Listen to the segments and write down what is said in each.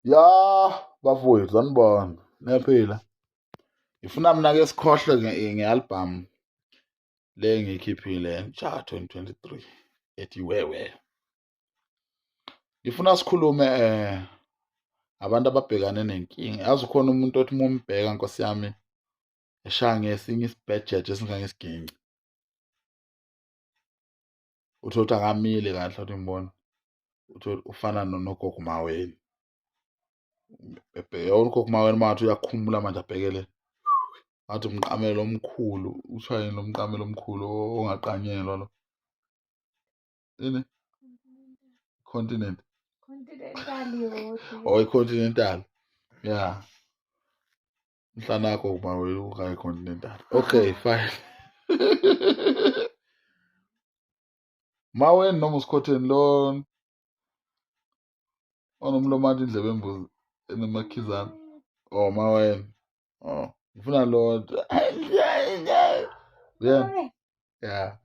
Ya bafowethu sanibona niyaphila. Ngifuna mina ke sikhohlwe nge-album le engiyikhiphile entsha 2023 ethi wewe. Ngifuna sikhulume abantu ababhekane nenkinga. Yazi ukhona umuntu othi uma umbheka nkosi yami eshaya ngesinye isibhejeje esingangesiginci. Uthole ukuthi akamile kahle uthi ngibona. Uthole ufana nogogo Maweni. Ebheke ugogo Maweni uma ngathi uyakhumula manje abhekele ngathi umqamelo omkhulu uthiwa yini lo mqamelo omkhulu ongaqanyelwa lo ini continent Continental yodwa. Oh i-continental yeah mhlanakho Maweni ukayi continental okay fine Maweni noma uSikhotheni lo onomlomo wathi indlebe embuzi enemakhizana. Oh Maweni. Oh ngifuna lo. Yeah. Yeah.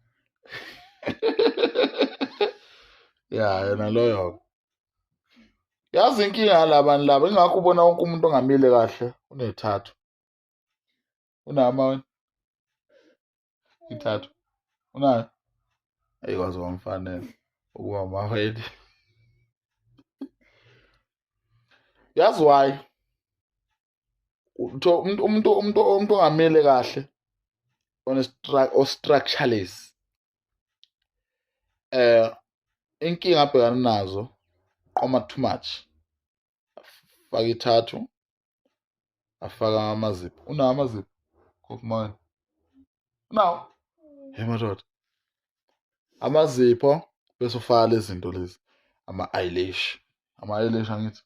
Yeah yena loyo. Yazi inkinga yalabantu laba ingakho ubona wonke umuntu ongamile kahle unethathu. Unama wena? Ithathu. Unayo? Ayi kwaze kwamfanele ukuba umahweli. Yazi why? Umuntu umuntu umuntu umuntu ongamile kahle o-structureless inkinga abhekana nazo qoma too much faka ithathu afaka amazipho unawo amazipho kokumane unawo hey madoda amazipho bese ufaka lezi zinto lezi ama-eyelash ama-eyelash angithi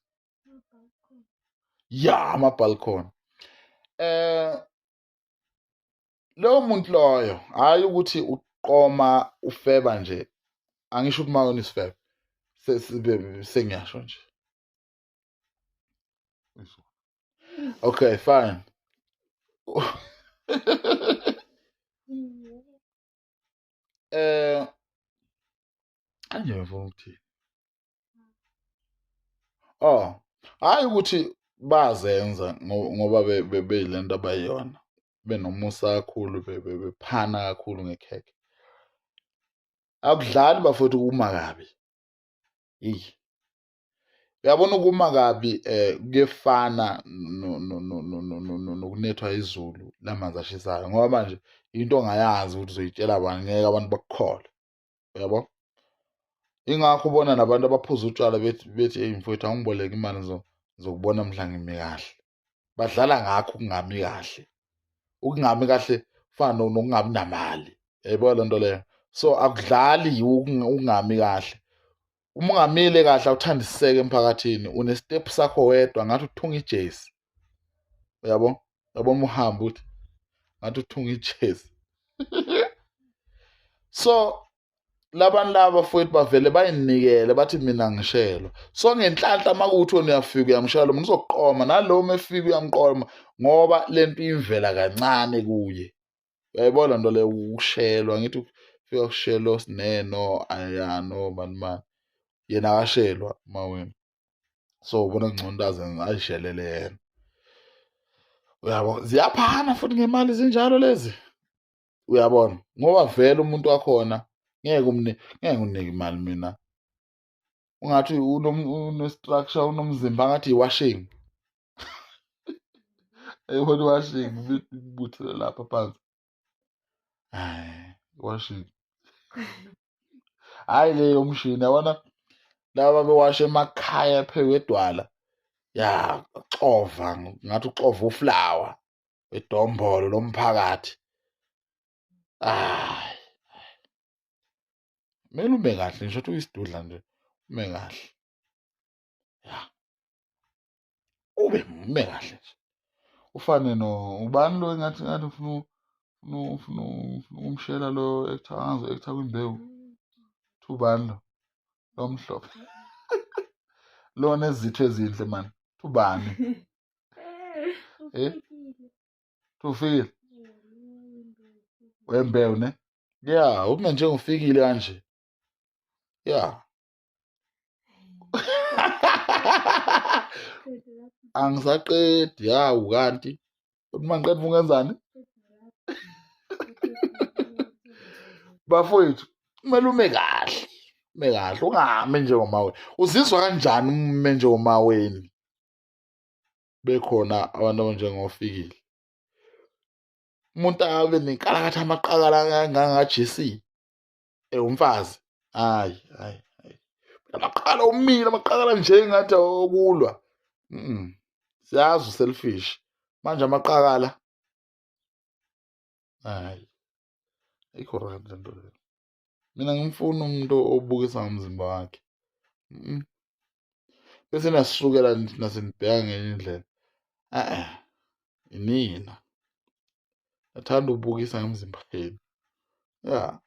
ya ama-balcony lowo muntu loyo hhayi ukuthi uqoma ufeba nje angisho ukuthi uma unesifebe sengiyasho nje okay fine anje ngifuna ukuthini oh hayi ukuthi bazenza ngoba beyilento abayiyona benomusa kakhulu bephana kakhulu ngekhekhe akudlali bafowethu kuma kabi eyi uyabona ukuma kabi kuyefana nokunethwa izulu lamanzi ashisayo ngoba manje into ongayazi ukuthi uzoyitshela bani ngeke abantu bakukholwe uyabo ingakho ubona nabantu abaphuza utshwala bethi bethi eyi mfowethu angiboleke imali ngizokubona mhla ngimi kahle badlala ngakho ukungami kahle ukungami kahle kufana nokungabi namali yayibona le nto leyo so akudlali ukungami kahle uma ungamile kahle awuthandiseke emphakathini unestep sakho wedwa ngathi uthunga ijezi uyabo yabo uma uhamba uthi ngathi uthunga ijezi so labantu laba futhi bavele bayinikele bathi mina ngishelwa so ngenhlanhla uma kuwuthi wena uyafika uyamshela lo muntu uzokuqoma nalowo uma efika uyamqoma ngoba le nto imvela kancane kuye uyayibona nto leyo ukushelwa ngithi ufika kushelwa osineno ayano mani mani yena akashelwa mawena so ubona ngcono aze ayishelele yena uyabo ziyaphana futhi ngemali zinjalo lezi uyabona ngoba vele umuntu wakhona ngeke umne ngeke unike imali mina ungathi une-structure unomzimba ngathi i-washing eyibona i-washing ibuthele lapha phansi hayi i-washing hhayi le yomshini yabona laba bewasha emakhaya phezu kwedwala ya xova ngathi uxova uflawa wedombolo lomphakathi hayi kumele ume kahle ngisho ukuthi uyisidudla nje ume kahle ya ube ume kahle nje ufane no ubani lo engathi ngathi ufuna ufuna ufuna ufuna ukumshela lo actor angazi actor kwimbewu thubani lo lo mhlophe lo nezitho ezinhle mani thubani eh ufikile wembewu ne ya ume njengofikile kanje ya Angisaqedi yawu kanti uma ngiqeda ungenzani bafowethu? Kumele ume kahle, ume kahle, ungami njengomaweni. Uzizwa kanjani ume njengomaweni bekhona abantu abanjengofikile? Umuntu abe nenkalakatha, amaqakala kanganga-GC, ewumfazi. Hayi hayi hayi, amaqakala omile, amaqakala nje ngathi okulwa. Siyazi uselfish manje, amaqakala. Hayi, ayikho right lento leyo. Mina ngimfuna umuntu obukisa ngomzimba wakhe. Bese nasukela nasenibheka ngenye indlela. Eh, inina nathanda ukubukisa ngemizimba yenu ya.